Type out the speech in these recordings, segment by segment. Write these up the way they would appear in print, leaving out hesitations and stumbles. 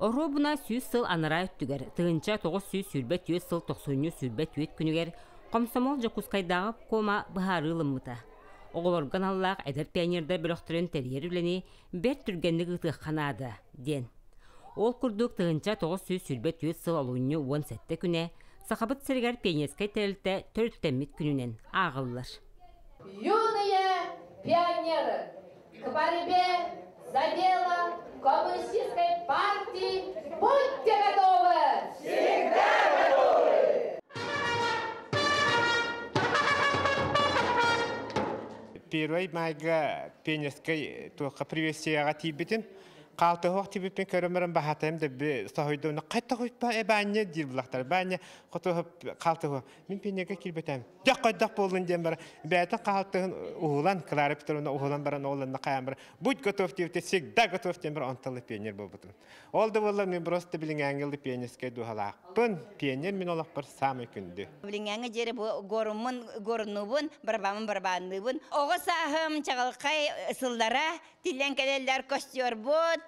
Оруобуна 100 сыл анараа өттүгэр, 1924 сыл 94 күнүгэр Комсомол Дьокуускайдааҕы обкома быһаарыы ылыммыта. Оҕолорго аналлаах эдэр пионердар бөлөхтөрүн тэрийэр үлэни бэрт түргэнник ыытыахха наада, диэн. Ол курдук 1924 сыл олунньу 17 күнэ Сахабыт сиригэр пионерскай тэрилтэ төрүттэммит күнүнэн ааҕыллар. Юные пионеры, к борьбе за дело коммунистической партии будьте готовы! Всегда готовы! Первый майга пионерскай туохха приветствияҕа тиийбитим. Хаалтыһох тибиппин көрөмөрөн баһатайым да соһуйдум. Хайта хуйпа э баанньа диир булахтар. Баанньа хоту хаалтыһо. Мин пионерга киирбетем. Дьах хайдах буоллун диэн бара. Бэйэтин хаалтыһын уһулан, Клара Петровна уһулан баран оҕолонно хайан бара. Будь готов диэбитэ, всегда готов диэн бар онталы пионер буолбутум. Ол да буолла мин просто билиҥээҥҥи пионерскай дууһалаахпын. Пионер мин олохпор самый күндү. Билиҥээҥҥи диэри бу горуммун горуннуубун, барабааммын барабаанныыбын. Оҕо сааһым чаҕылхай сыллара тиллэн кэлэллэр костёрбут,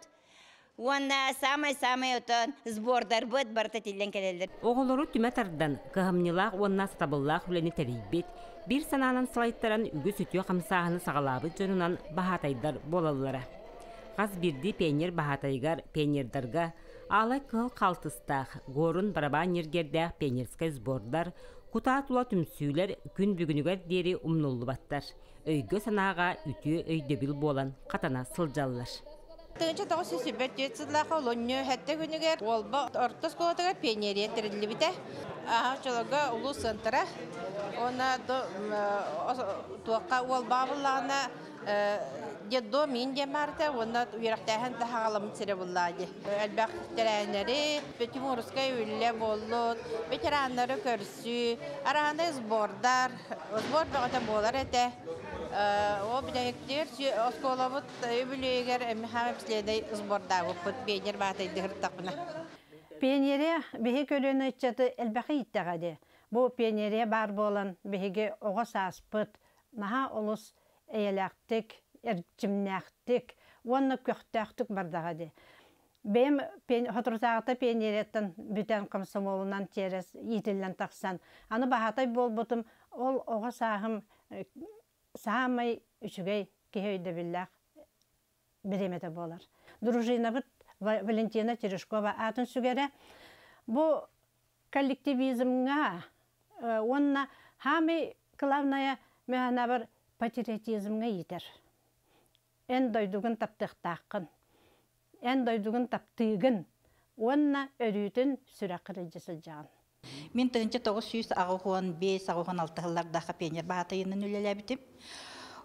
уонна самай-самай отон сбордарбыт барыта тиллэн кэлэллэр. Оҕолору түмэ тардан, кыһамньылаах уонна сатабыллаах үлэни тэрийбит, биир санаанан салайтаран үгүс үтүө хамсааһыны саҕалаабыт дьонунан баһаатайдар буолаллара. Хас биирдии пионер баһаатайыгар, пионердарга аалай кыһыл хаалтыстаах, горун барабаан ньиргиэрдээх пионерскай сбордар, кутаа тула түмсүүлэр күн бүгүнүгэр диэри умнуллубаттар. Өйгө санааҕа үтүө өйдөбүл буолан хатана сылдьаллар. 1924 сыллаах олунньу 7 күнүгэр Уолба орто оскуолатыгар пионерия тэриллибитэ. Оччолорго улуус сыантара. Уонна туохха Уолбаҕа буллаҕына детдом иин диэн баарта уонна үөрэхтээһин таһаҕаламмыт сирэ буллаа дии. Элбэх тэрээһиннэри, Тимуровскай үлэ буоллут, ветераннары көрсүү, араанай сбордар, сбор бөҕөтө буолар этэ. Ол бүтэһиктиир оскуолабыт үбүлүөйүгэр эмиэ пследэй сбордаабыппыт пионер баатайдыһыртахпына. Пионерия биһи көлүөнэ ыччаты элбэхи ииттэҕэ дии. Бу пионерия баар буолан биһиги оҕо сааспыт наһаа олус эйэлээхтик, эрчимнээхтик уонна көхтөөхтүк бардаҕа дии. Бэйэм соторутааҕыта пионерияттан бүтэн комсомолунан через иитиллэн тахсан, аны баһаатай буолбутум, ол оҕо сааһым саамай үчүгэй киһи өйдөбүллээх бириэмэтэ буолар. Дружинабыт Валентина Терешкова аатын сүгэрэ. Бу коллективизмҥа уонна самый главное мин патриотизмҥа иитэр. Эн дойдугун таптыахтааххын. Эн дойдугун таптыыгын. Уонна өрүүтүн сүрэххэр илдьэ сылдьаҕын. Мин 1985-86 сыллардаахха пионер баһаатайынан үлэлээбитим.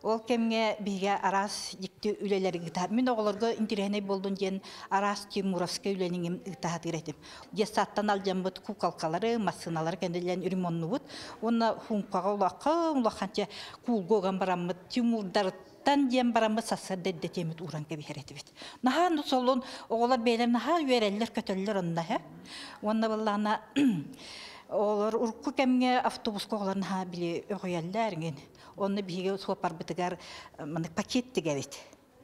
Ол кэмҥэ биһиги араас дьикти үлэлэри ыыта. Мин оҕолорго интэриэһинэй буоллун диэн араас тимуровскай үлэни ыытаһатыыр этим. Детсадтан алдьаммыт куколкалары, массыыналары кэннилэн ремоннубут. Уонна хумкаҕа улаххан улаханча куулга уган бараммыт тимурдарыттан диэн бараммыт сарсыарда эрдэ ууран кэбиһэр этибит. Наһаа солун оҕолор бэйэлэр наһаа үөрэллэр көтөллөр онно һэ. Уонна быллаана олор урукку кэмҥэ автобуска оҕолор наһаа били өҕүйэллэр. Онно биһиги суоппарбытыгар маннык пакет тигэбит.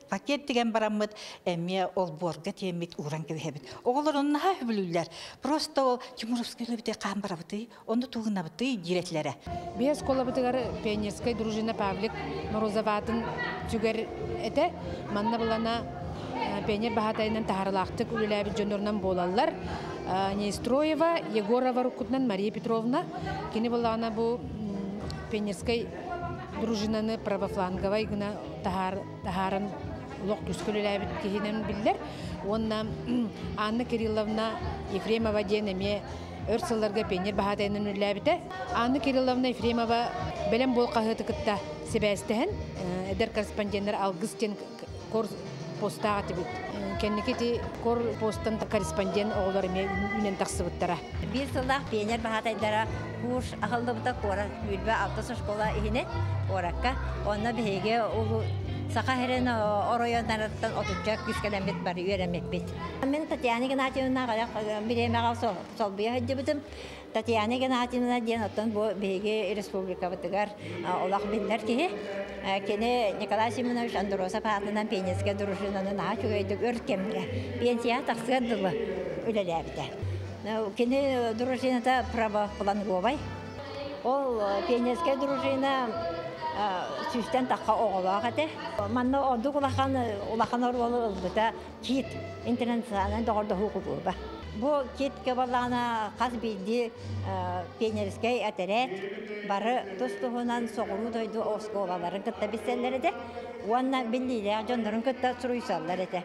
Пакет тигэн бараммыт эмиэ олбуорга тиэммит ууран кэбиһэбит. Оҕолор онно наһаа сөбүлүүллэр. Просто ол Тимуровскай үлэбите хаан барабытый, онно тугунабытый диирэтилэрэ. Биһи оскуолабытыгар пионерскай дружина Павлик Морозов аатын сүгэр этэ. Манна булана пионер баһаатайынан таһаарыылаахтык үлэлээбит дьоннорунан буолаллар. Нестроева, Егорова уруккутунан Мария Петровна. Кини булана бу пионерскай дружинаны правофланговай гына таһааран олох күүскэ үлэлээбит киһинэн биллэр. Уонна Анна Кирилловна Ефремова диэн эмиэ өр сылларга пионер баһаатайынан үлэлээбитэ. Анна Кирилловна Ефремова Бэлэм буол хаһыаты кытта сибээстэһэн эдэр корреспонденттар Алгыс диэн кор постаах этибит. Кэнники ити кор постан корреспондент оҕолор эмиэ үүнэн тахсыбыттара. Биир сыллаах пионер баһаатайдара курс аһыллыбыта куорат 26 школа иһинэн куоракка. Онно биһиги улу Саха сирин оройуоннарыттан отучча кыыс кэлэммит бары үөрэммиппит. Мин Татьяна Игнатьевна бириэмэҕэ солбуйа сылдьыбытым. Татьяна Игнатьевна диэн оттон бу биһиги республикабытыгар олох биллэр киһи. Кини Николай Семенович Андросов аатынан пионерскай дружинаны наһаа үчүгэйдик өр кэмҥэ пенсияҕа тахсыар дылы үлэлээбитэ. Кини дружината правофланговай. Ол пионерскай дружина сүүстэн тахха оҕолоох этэ. Манна ордук улахан улахан оруолу ылбыта КИТ интернациональнай доҕордоһуу кулууба. Бу КИТ кыбалаана хас биирдии пионерскай этэрээт бары тус-туһунан соҕуруу дойду оскуолаларын кытта билсэллэр этэ уонна биллиилээх дьоннорун кытта суруйсаллар этэ.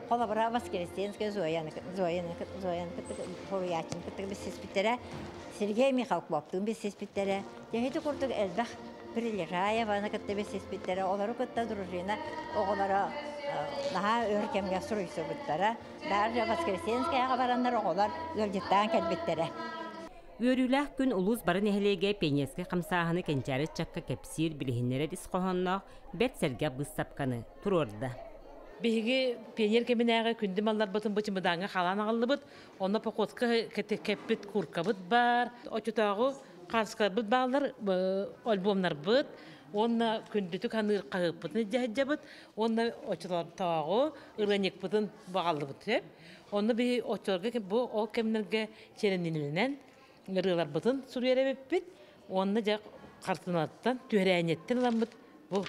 Холобура, Воскресенская Зояны, Зояны, Зояны кытта суруйааччыны кытта билсиспиттэрэ, Сергей Михалковтуун билсиспиттэрэ. Дьэ, курдук элбэх Прилежаеваны кытта билсиспиттэрэ, олору кытта дружина оҕолоро наһаа өр кэмҥэ суруйсубуттара. Даже Воскресенскаяҕа бараннар оҕолор ыалдьыттаан кэлбиттэрэ. Үөрүүлээх күн улуус бары нэһилиэгэ пионерскай хамсааһыны кэнчээри ыччакка кэпсиир, билиһиннэрэр ис хоһоонноох бэрт сэргэх быыстапканы туруорда. Биһиги пионер кэминээҕи күндү малларбытын бу чымыдааҥҥа халаан аҕаллыбыт. Онно походка кэппит куркабыт баар, оччотооҕу Хааскаларбыт бааллар, альбомнарбыт уонна күндүтүк аныыр хаһыаппытын илдьэ сылдьабыт уонна оччолортооҕу ырыанньыкпытын баҕаллыбыт сөп. Онно биһи оччолорго бу ол кэмнэргэ чэрэнининэн ырыаларбытын суруйар эбиппит уонна дьэ хартыынаттан түһэрээнньэттэн ыламмыт бу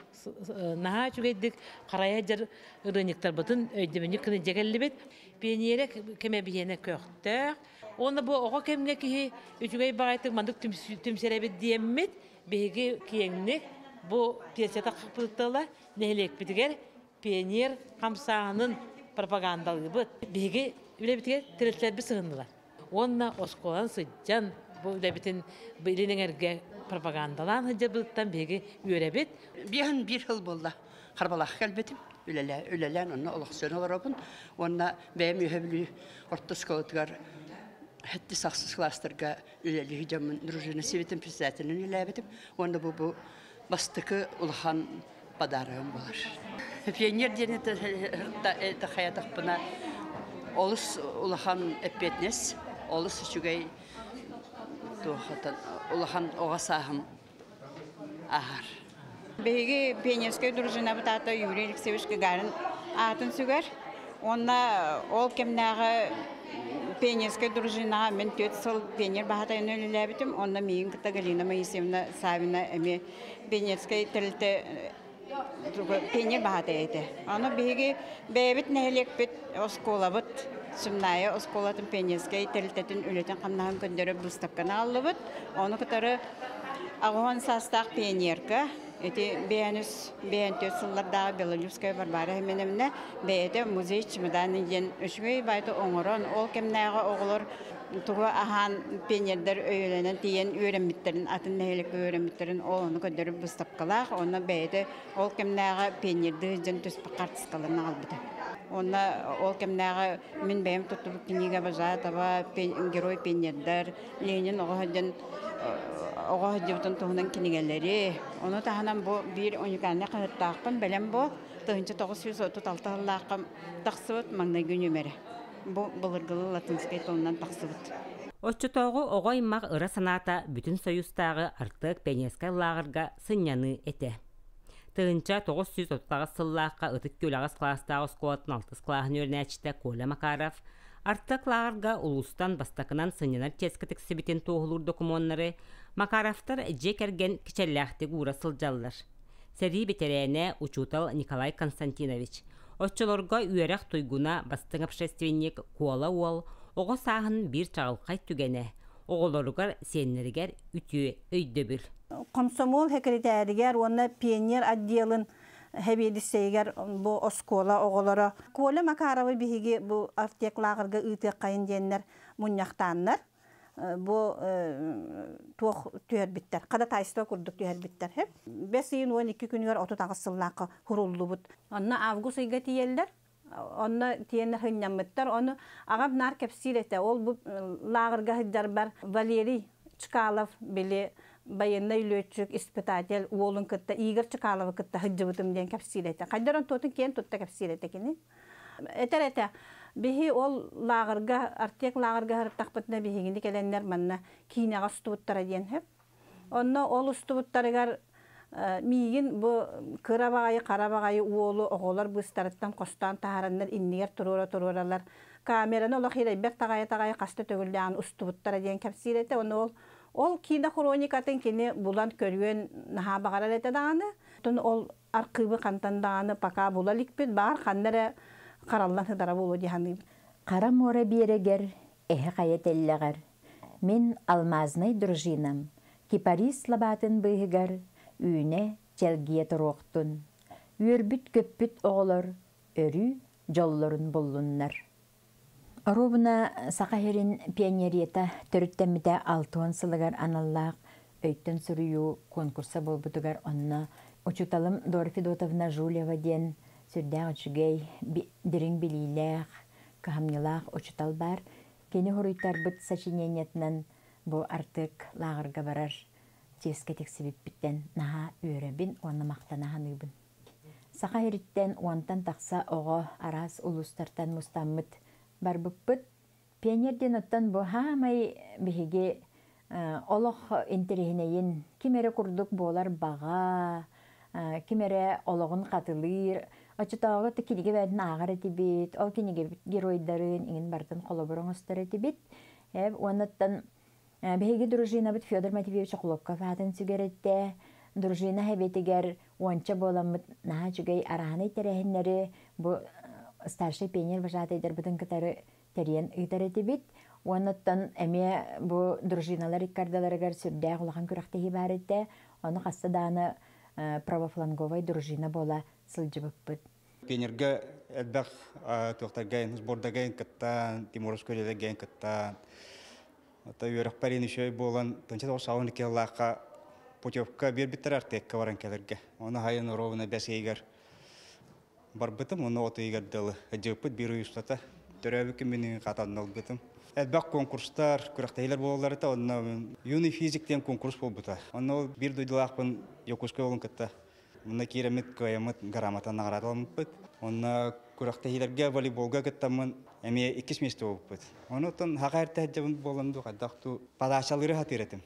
наһаа үчүгэйдик харайа дьар ырыанньыктарбытын өйдөбүнньүк гына дьэ кэллибит. Пионерия кэмэ биһиэнэ көхтөөх. Уонна бу оҕо кэмҥэ киһи үчүгэй баҕайытык маннык түмсэрэбит диэммит, биһиги киэҥник бу пенсията хаппытыттала нэһилиэкпитигэр пионер хамсааһынын пропагандалыыбыт. Биһиги үлэбитигэр тэрилтэлэрбит сыһыннылар. Уонна оскуоланан сылдьан бу үлэбитин илин эҥэргэ пропагандалаан сылдьарбытыттан биһиги үөрэбит. Биэһин биир сыл буолла Харбалаахха кэлбитим. Үлэлээн онно олохсуйан олоробун. Уонна бэйэм Үөһэ Бүлүү орто оскуолатыгар сэттис ахсыс класстарга үлэлии дьоммун дружина сэбиэтин председателинэн үлэлээбитим. Уонна бу бу бастакы улахан подарогым буолар. Пионер диэн это хайатахпына олус улахан эппиэтинэс, олус үчүгэй улахан оҕо сааһым ааһар. Биһиги пионерскай дружинабыт аата Юрий Алексеевич Гагарин аатын сүгэр. Уонна ол кэмнээҕи пионерскай дружинаҕа мин түөрт сыл пионер баһаатайынан үлэлээбитим. Онно миигин кытта Галина Моисеевна Савина эмиэ пионерскай тэрилтэ пионер баһаатай этэ. Аны биһиги бэйэбит нэһилиэкпит, оскуолабыт, Сымнаайа оскуолатын пионерскай тэрилтэтин үлэтин-хамнаһын көрдөрөр быыстапканы аҕаллыбыт. Ону кытары аҕыһан саастаах пионерка, ити бэйэнүс бэйэн сыллардаах Белолюбская Варвара Семеновна бэйэтэ музей чемоданы диэн үчүгэй байты оҥорон, ол кэмнээҕи оҕолор тугу аһаан пионердар өйөлөнөн тиийэн үөрэммиттэрин, атын нэһилиэккэ үөрэммиттэрин ол ону көрдөрөр быыстапкалаах, онно бэйэтэ ол кэмнээҕи пионердыы дьон түспүт хаартыскаларын аҕалбыта. Онно ол кэмнээҕи мин бэйэм туттубут книга Бажатова, герой пионердар, Ленин оҕо сылдьан оҕо сылдьыбытын туһунан кинигэлэри, ону таһынан бу биир уникальнай хаһыаттаахпын бэлэм бу 1936 сыллаахха тахсыбыт маҥнайгы нүөмэрэ. Бу былыргылыы латинскай тылынан тахсыбыт. Оччотооҕу оҕо аймах ыра санаата Бүтүн Союзтааҕы Артек пионерскай лааҕырга сынньаныы этэ. 1938 сыллаахха Ытык Күөл аҕыс кылаастаах оскуолатын алтыс кылааһын үөрэнээччитэ Коля Макаров Артек лааҕырга улуустан бастакынан сынньанар чиэскэ тиксибитин туоһулуур докумуоннары Макаровтар дьиэ кэргэн кичэллээхтик уура сылдьаллар. Сэрии бэтэрээнэ, учуутал Николай Константинович оччолорго үөрэх туйгуна, бастыҥ общественник Куола уол оҕо сааһын биир чаҕылхай түгэнэ, оҕолоругар, сиэннэригэр үтүө өйдөбүл. Комсомол сэкирэтээригэр уонна пионер отделын сэбиэдиссэйигэр бу оскуола оҕолоро Коля Макаровы биһиги бу Артек лааҕырга ыытыаххайын диэннэр мунньахтааннар бу туох түһэрбиттэр, ходатайство курдук түһэрбиттэр. Бэс ыйын 12 күнүгэр 38 сыллаахха хуруллубут. Онно август ыйга тиийэллэр. Онно тиэнэ сынньаммыттар. Ону аҕам наар кэпсиир этэ. Ол бу лааҕырга сылдьарбар Валерий Чкалов били Военный летчик, испытатель уолун кытта Игорь Чкаловы кытта сылдьыбытым диэн кэпсиир этэ. Хайдаран туотун киэн тутта кэпсиир этэ кини. Этэр этэ, биһи ол лааҕырга, Артек лааҕырга сырыттахпытына биһигини кэлэннэр манна киинэҕэ устубуттара диэн сөп. Онно ол устубуттарыгар миигин бу кыра баҕайы, хара баҕайы уолу оҕолор быыстарыттан хостоон таһаараннар иннигэр туруора-туруоралар камераны олох ирэйбэр таҕайа-таҕайа хаста төгүллээн устубуттара диэн кэпсиир этэ. Ону ол ол киинэ хроникатын кини булан көрүөн наһаа баҕарар этэ даҕаны. Оттон ол архыыбы хантан даҕаны пока була иликпит, баар ханна эрэ хараллан сытара буолуо дии саныыбын. Хара муора биэрэгэр, эһэ хайа тэллэҕэр, мин алмазнай дружинам кипарис лабаатын быыһыгар үүнэ чэлгийэ туруохтун, үөрбүт-көппүт оҕолор өрүү дьоллорун буллуннар. Оруобуна Саха сирин пионерията төрүттэммитэ 60 сылыгар аналлаах өйтөн суруйуу конкурса буолбутугар онно учууталым Дора Федотовна Жулева диэн сүрдээх үчүгэй, дириҥ билиилээх, кыһамньылаах учуутал баар. Кини хоруйтарбыт сочинениетынан бу Артык лааҕырга барар чиэскэ тиксибиппиттэн наһаа үөрэбин уонна махтана саныыбын. Саха сириттэн уонтан тахса оҕо араас улуустартан мустаммыт барбыппыт. Пионер диэн оттон бу хаамай биһиги олох интэриэһинэйин ким эрэ курдук буолар баҕа, ким эрэ олоҕун хатылыыр. Оччотооҕу кинигэ бэйэтин ааҕар этибит, ол кинигэбит геройдарын иҥин барытын холобур оҥостор этибит. Уоннаттан биһиги дружинабыт Федор Матвеевич Охлопков аатын сүгэр этэ. Дружина хэбиэтигэр уонча буоламмыт наһаа үчүгэй арааһынай тэрээһиннэри бу старший пионер вожатайдарбытын кытары тэрийэн ыытар этибит. Уоннаттан эмиэ бу дружиналар иккардаларыгар сүрдээх улахан күрэхтэһии баар этэ. Ону хаста даҕаны правофланговай дружина буола сылдьыбыппыт. Пионерга элбэх туохтарга сбордарга кыттан, Тимуровскай үлэлэргэ кыттан, ата үөрэхпэр үчүгэй буолан, тынча тоҕус саҕан икки путевка биэрбиттэр Артекка баран кэлэргэ. Оны хайын ровно бэс ыйыгар барбытым, оны от ыйыгар дылы дьыппыт биир ый устата төрөөбүт күммүн хатанна ылбытым. Элбэх конкурстар, күрэхтэһиилэр буолаллар онно юный физик диэн конкурс буолбута. Онно биир дойдулаахпын Якутскай уолун кытта Мына киирэммит кыайаммыт грамота наҕараадаламмыппыт. Онно күрэхтэһиилэргэ волейболга кыттаммын эмиэ иккис миэстэ буолбуппут. Онуттан хаха эртэһдьэбин буолан ду хайдах ту подачалыыры хатыыр этим.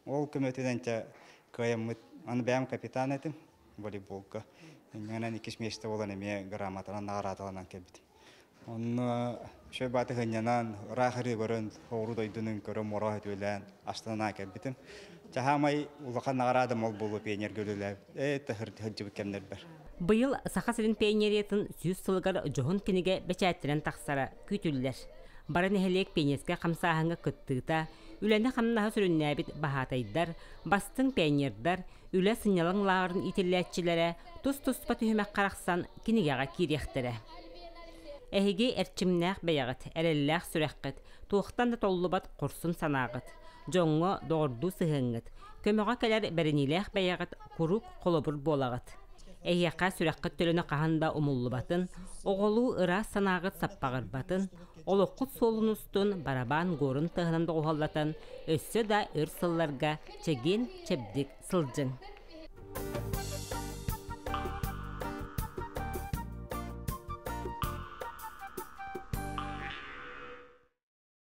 Ол көмөтүнэн чэ кыайаммыт аны бэйэм капитан этим волейболга. Инньэнэн иккис миэстэ буолан эмиэ грамотанан наҕараадаланан кэлбитим. Онно шөй бааты хынньанан, ыраах ырыы көрөн, хоҕуруу дойдунун көрөн, моро өтүөлээн, астынан кэлбитим. Чаһаамай улахан наҕараадам ол буолуо пионерга үлэлээбит. Ээ, сылдьыбыт кэмнэрбэр. Быйыл Саха сирин пионериятын 100 сылыгар дьоһун кинигэ бэчээттэнэн тахсара күүтүллэр. Бары нэһилиэк пионерскай хамсааһыҥҥа кыттыыта, үлэни-хамнаһы сүрүннээбит баһаатайдар, бастыҥ пионердар, үлэ сынньалаҥ лааҕырын иитиллээччилэрэ тус-туспа түһүмэххэ арахсан кинигэҕэ киириэхтэрэ. Эһиги эрчимнээх бэйэҕит, эрэллээх сүрэххит, туохтан да толлубат хорсун санааҕыт, дьоҥҥо доҕордуу сыһыаҥҥыт, көмөҕө кэлэр бэриниилээх бэйэҕит куруук холобур буолаҕыт. Эһиэхэ сүрэххит төлөнө хаһан да умуллубатын, оҕолуу ыраас санааҕыт саппаҕырбатын, олоххут суолун устун барабаан гуорун тыаһынан доҕуһуоллатан, өссө да өр сылларга чэгиэн-чэбдик сылдьыҥ.